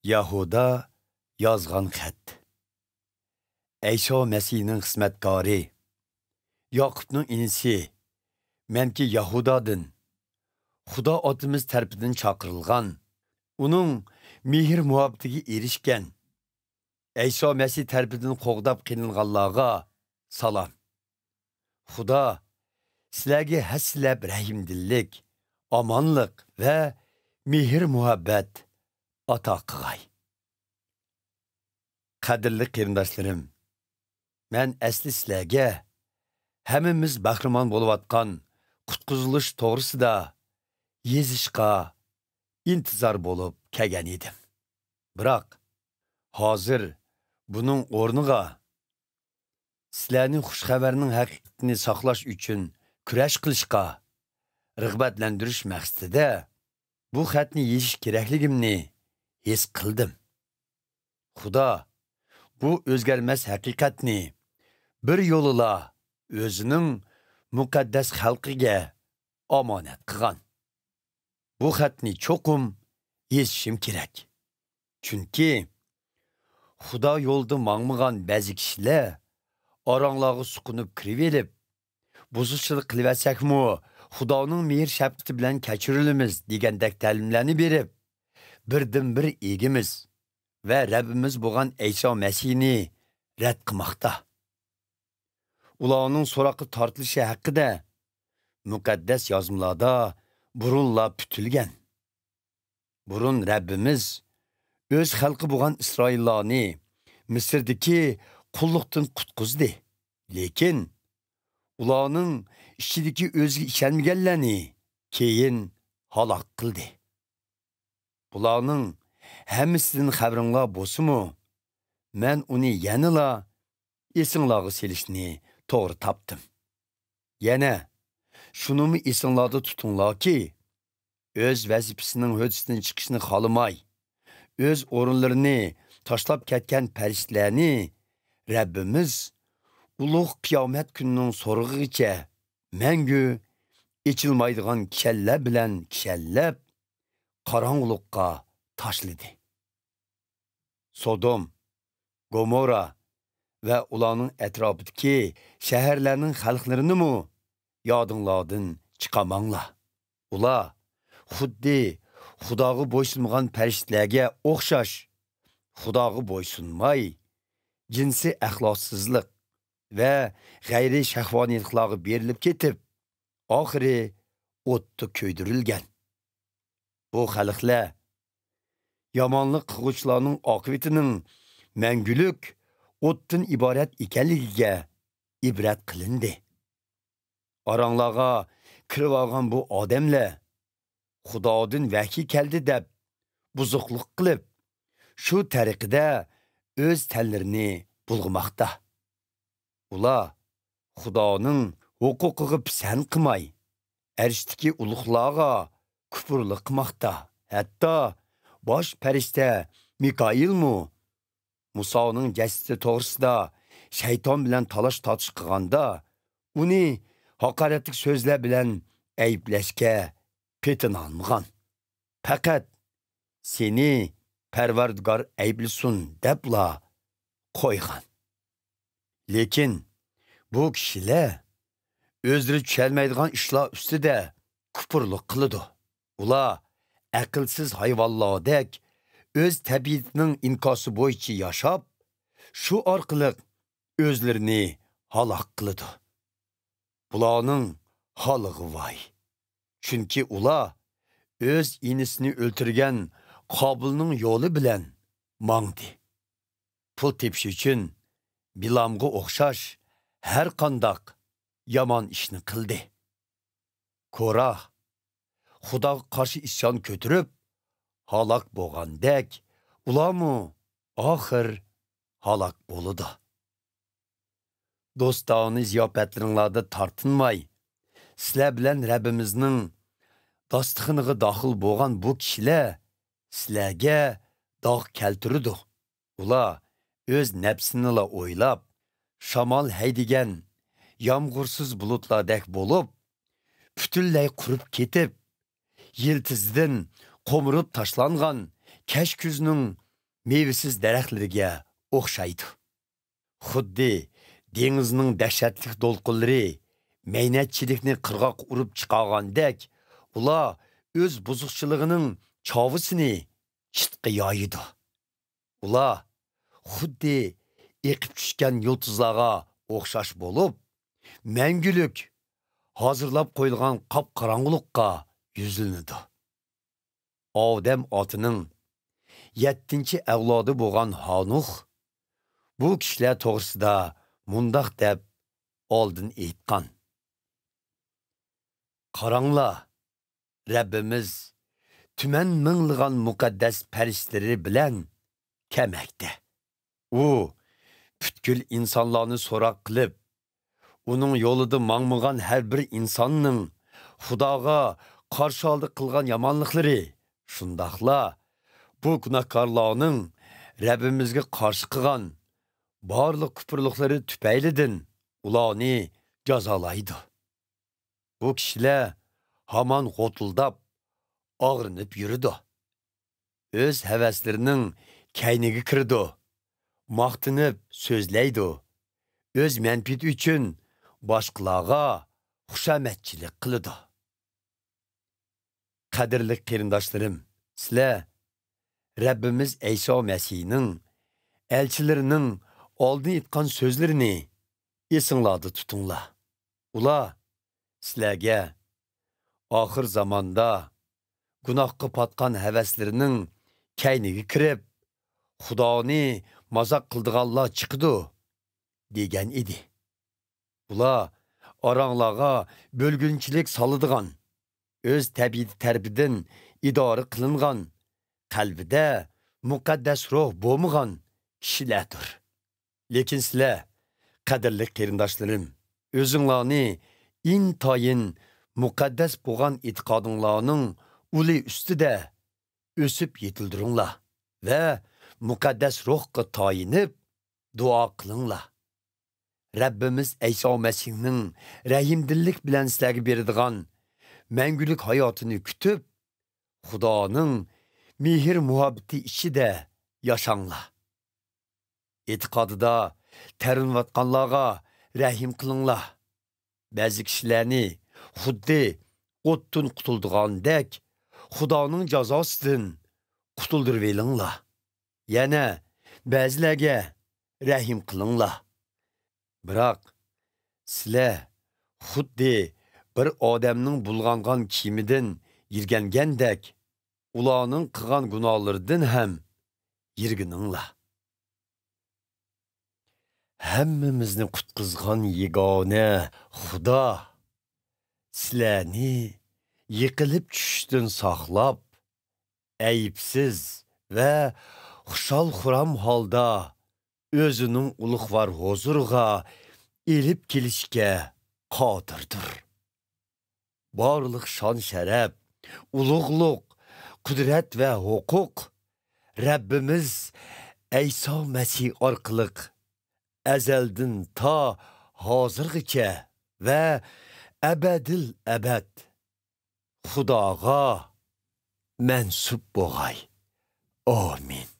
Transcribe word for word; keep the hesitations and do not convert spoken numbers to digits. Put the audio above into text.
ياھۇدا يازغان خەت. ئەيسا مەسىھنىڭ خىزمەتكارى، ياقۇپنىڭ ئىنىسى، مەنكى ياھۇدادىن، خۇدا ئاتىمىز تەرىپىدىن چاقىرىلغان، ئۇنىڭ مېھىر-مۇھەببىتىگە ئېرىشكەن، ئەيسا مەسىھ تەرىپىدىن قوغداپ قېلىنغانلارغا سالام. خۇدا سىلەرگە ھەسسىلەپ رەھىمدىللىك، ئامانلىق ۋە مېھىر-مۇھەببەت ئاتا قىلغاي. قەدىرلىك قېرىنداشلىرىم، مەن ئەسلى سىلەرگە ھەممىمىز بەھرىمەن بولۇۋاتقان قۇتقۇزۇلۇش توغرىسىدا يېزىشقا ئىنتىزار بولۇپ كەلگەن ئىدىم. بىراق، ھازىر بۇنىڭ ئورنىغا سىلەرنى خۇش خەۋەرنىڭ ھەقىقىتىنى ساقلاش ئۈچۈن كۈرەش قىلىشقا رىغبەتلەندۈرۈش مەقسىتىدە بۇ خەتنى يېزىش كېرەكلىكىمنى ھېس قىلدىم. خۇدا بۇ ئۆزگەرمەس ھەقىقەتنى بىر يولىلا ئۆزىنىڭ مۇقەددەس خەلقىگە ئامانەت قىلغان. بۇ خەتنى چوقۇم يېزىشىم كېرەك. چۈنكى خۇدا يولىدا ماڭمىغان بەزى كىشىلەر ئاراڭلارغا سۇقۇنۇپ كىرىۋېلىپ، بۇزۇقچىلىق قىلىۋەتسەكمۇ، خۇدانىڭ مېھىر-شەپقىتى بىلەن كەچۈرۈلىمىز دېگەندەك تەلىملەرنى بېرىپ، بىردىنبىر ئىگىمىز ۋە رەببىمىز بولغان ئەيسا مەسىھنى رەت قىلماقتا. ئۇلارنىڭ سوراققا تارتىلىشى ھەققىدە مۇقەددەس يازمىلاردا بۇرۇنلا پۈتۈلگەن. بۇرۇن رەببىمىز ئۆز خەلقى بولغان ئىسرائىللارنى مىسىردىكى قۇللۇقتىن قۇتقۇزدى. لېكىن ئۇلارنىڭ ئىچىدىكى ئۆزىگە ئىشەنمىگەنلەرنى كېيىن ھالاك قىلدى. بۇلارنىڭ ھەممىسىدىن خەۋىرىڭلار بولسىمۇ، مەن ئۇنى يەنىلا ئېسىڭلارغا سېلىشنى توغرا تاپتىم. يەنە شۇنىمۇ ئېسىڭلاردا تۇتۇڭلاركى، ئۆز ۋەزىپىسىنىڭ ھۆددىسىدىن چىقىشنى خالىماي، ئۆز ئورۇنلىرىنى تاشلاپ كەتكەن پەرىشتىلەرنى رەببىمىز ئۇلۇغ قىيامەت كۈنىنىڭ سورىقىغىچە مەڭگۈ ئېچىلمايدىغان كىشەنلەر بىلەن كىشەنلەپ، قاراڭغۇلۇققا تاشلىدى. سودوم، گومورا ۋە ئۇلارنىڭ ئەتراپىدىكى شەھەرلەرنىڭ خەلقلىرىنىمۇ يادىڭلاردىن چىقارماڭلار. ئۇلار خۇددى خۇداغا بويسۇنمىغان پەرىشتىلەرگە ئوخشاش، خۇداغا بويسۇنماي، جىنسىي ئەخلاقسىزلىق ۋە غەيرىي شەھۋانىيلىقلارغا بېرىلىپ كېتىپ، ئاخىرى ئوتتا كۆيدۈرۈلگەن. بۇ خەلقلەر يامانلىق قىلغۇچىلارنىڭ ئاقىۋىتىنىڭ مەڭگۈلۈك ئوتتىن ئىبارەت ئىكەنلىكىگە ئىبرەت قىلىندى. ئاراڭلارغا كىرىۋالغان بۇ ئادەملەر خۇدادىن ۋەھىي كەلدى دەپ بۇزۇقلۇق قىلىپ، شۇ تەرىقىدە ئۆز تەنلىرىنى بۇلغىماقتا. ئۇلار خۇدانىڭ ھوقۇقىغا پىسەنت قىلماي، ئەرشتىكى ئۇلۇغلارغا كۇپۇرلۇق قىلماقتا. ھەتتا باش پەرىشتە مىكائىلمۇ مۇسانىڭ جەسىتى توغرىسىدا شەيتان بىلەن تالاش-تارتىش قىلغاندا، ئۇنى ھاقارەتلىك سۆزلەر بىلەن ئەيىبلەشكە پېتىنالمىغان. پەقەت «سېنى پەرۋەردىگار ئەيىبلىسۇن» دەپلا قويغان. لېكىن بۇ كىشىلەر ئۆزلىرى چۈشەنمەيدىغان ئىشلار ئۈستىدە كۇپۇرلۇق قىلىدۇ. ئۇلار ئەقىلسىز ھايۋانلاردەك ئۆز تەبىئىتىنىڭ ئىنكاسى بويىچە ياشاپ، شۇ ئارقىلىق ئۆزلىرىنى ھالاك قىلىدۇ. بۇلارنىڭ ھالىغا ۋاي! چۈنكى ئۇلار ئۆز ئىنىسىنى ئۆلتۈرگەن قابىلنىڭ يولى بىلەن ماڭدى. پۇل تېپىش ئۈچۈن بىلامغا ئوخشاش ھەر قانداق يامان ئىشنى قىلدى. كورا خۇداغا قارشى ئىسيان كۆتۈرۈپ ھالاك بولغاندەك، ئۇلارمۇ ئاخىر ھالاك بولىدۇ. دوستانە زىياپەتلىرىڭلاردا تارتىنماي، سىلەر بىلەن رەببىمىزنىڭ داستىخىنىغا داخىل بولغان بۇ كىشىلەر سىلەرگە داغ كەلتۈرىدۇ. ئۇلار ئۆز نەپسىنىلا ئويلاپ، شامال ھەيدىگەن يامغۇرسىز بۇلۇتلاردەك بولۇپ، پۈتۈنلەي قۇرۇپ كېتىپ، يىلتىزىدىن قومۇرۇپ تاشلانغان كەچ كۈزنىڭ مېۋىسىز دەرەخلىرىگە ئوخشايدۇ. خۇددى دېڭىزنىڭ دەھشەتلىك دولقۇنلىرى مەينەتچىلىكنى قىرغاققا ئۇرۇپ چىقارغاندەك، ئۇلار ئۆز بۇزۇقچىلىقىنىڭ چاۋىسىنى چىتقا يايىدۇ. ئۇلار خۇددى ئېقىپ چۈشكەن يۇلتۇزلارغا ئوخشاش بولۇپ، مەڭگۈلۈك ھازىرلاپ قويۇلغان قاپقاراڭغۇلۇققا يۈزلىنىدۇ. ئادەم ئاتىنىڭ يەتتىنچى ئەۋلادى بولغان ھانوخ بۇ كىشىلەر توغرىسىدا مۇنداق دەپ ئالدىن ئېيتقان: «قاراڭلار، رەببىمىز تۈمەن مىڭلىغان مۇقەددەس پەرىشتىلىرى بىلەن كەلمەكتە. ئۇ پۈتكۈل ئىنسانلارنى سوراق قىلىپ، ئۇنىڭ يولىدا ماڭمىغان ھەر بىر ئىنساننىڭ خۇداغا قارشى ھالدا قىلغان يامانلىقلىرى، شۇنداقلا بۇ گۇناھكارلارنىڭ رەببىمىزگە قارشى قىلغان بارلىق كۇپۇرلۇقلىرى تۈپەيلىدىن ئۇلارنى جازالايدۇ.» بۇ كىشىلەر ھامان غوتۇلداپ، ئاغرىنىپ يۈرىدۇ. ئۆز ھەۋەسلىرىنىڭ كەينىگە كىرىدۇ، ماختىنىپ سۆزلەيدۇ، ئۆز مەنپىئىتى ئۈچۈن باشقىلارغا خۇشامەتچىلىك قىلىدۇ. قەدىرلىك قېرىنداشلىرىم، سىلەر رەببىمىز ئەيسا مەسىھنىڭ ئەلچىلىرىنىڭ ئالدىن ئېيتقان سۆزلىرىنى ئېسىڭلاردا تۇتۇڭلار. ئۇلار سىلەرگە ئاخىر زاماندا گۇناھقا پاتقان ھەۋەسلىرىنىڭ كەينىگە كىرىپ، خۇدانى مازاق قىلىدىغانلار چىقىدۇ، دېگەن ئىدى. ئۇلار ئاراڭلارغا بۆلگۈنچىلىك سالىدىغان، ئۆز تەبىئىتى تەرىپىدىن ئىدارە قىلىنغان، قەلبىدە مۇقەددەس روھ بولمىغان كىشىلەردۇر. لېكىن سىلەر، قەدىرلىك قېرىنداشلىرىم، ئۆزۈڭلارنى ئىنتايىن مۇقەددەس بولغان ئېتىقادىڭلارنىڭ ئۇلى ئۈستىدە ئۆسۈپ يېتىلدۈرۈڭلار ۋە مۇقەددەس روھقا تايىنىپ دۇئا قىلىڭلار. رەببىمىز ئەيسا مەسىھنىڭ رەھىمدىللىك بىلەن سىلەرگە بېرىدىغان مەڭگۈلۈك ھاياتىنى كۈتۈپ، خۇدانىڭ مېھىر-مۇھەببىتى ئىچىدە ياشاڭلار. ئېتىقادىدا تەرنىۋاتقانلارغا رەھىم قىلىڭلار. بەزى كىشىلەرنى خۇددى ئوتتىن قۇتۇلىدىغاندەك، خۇدانىڭ جازاسىدىن قۇتۇلدۇرۇۋېلىڭلار. يەنە بەزىلەرگە رەھىم قىلىڭلار. بىراق، سىلەر خۇددى بىر ئادەمنىڭ بۇلغانغان كىيىمىدىن يىرگەنگەندەك، ئۇلارنىڭ قىلغان گۇناھلىرىدىن ھەم يىرگىنىڭلار. ھەممىمىزنى قۇتقۇزغان يېگانە خۇدا سىلەرنى يىقىلىپ چۈشۈشتىن ساقلاپ، ئەيىبسىز ۋە خۇشال-خۇرام ھالدا ئۆزىنىڭ ئۇلۇغۋار ھۇزۇرىغا ئېلىپ كېلىشكە قادىردۇر. بارلىق شان-شەرەپ، ئۇلۇغلۇق، قۇدرەت ۋە ھوقۇق رەببىمىز ئەيسا مەسىھ ئارقىلىق ئەزەلدىن تا ھازىرغىچە ۋە ئەبەدىل ئەبەد خۇداغا مەنسۇپ بولغاي. ئامىن.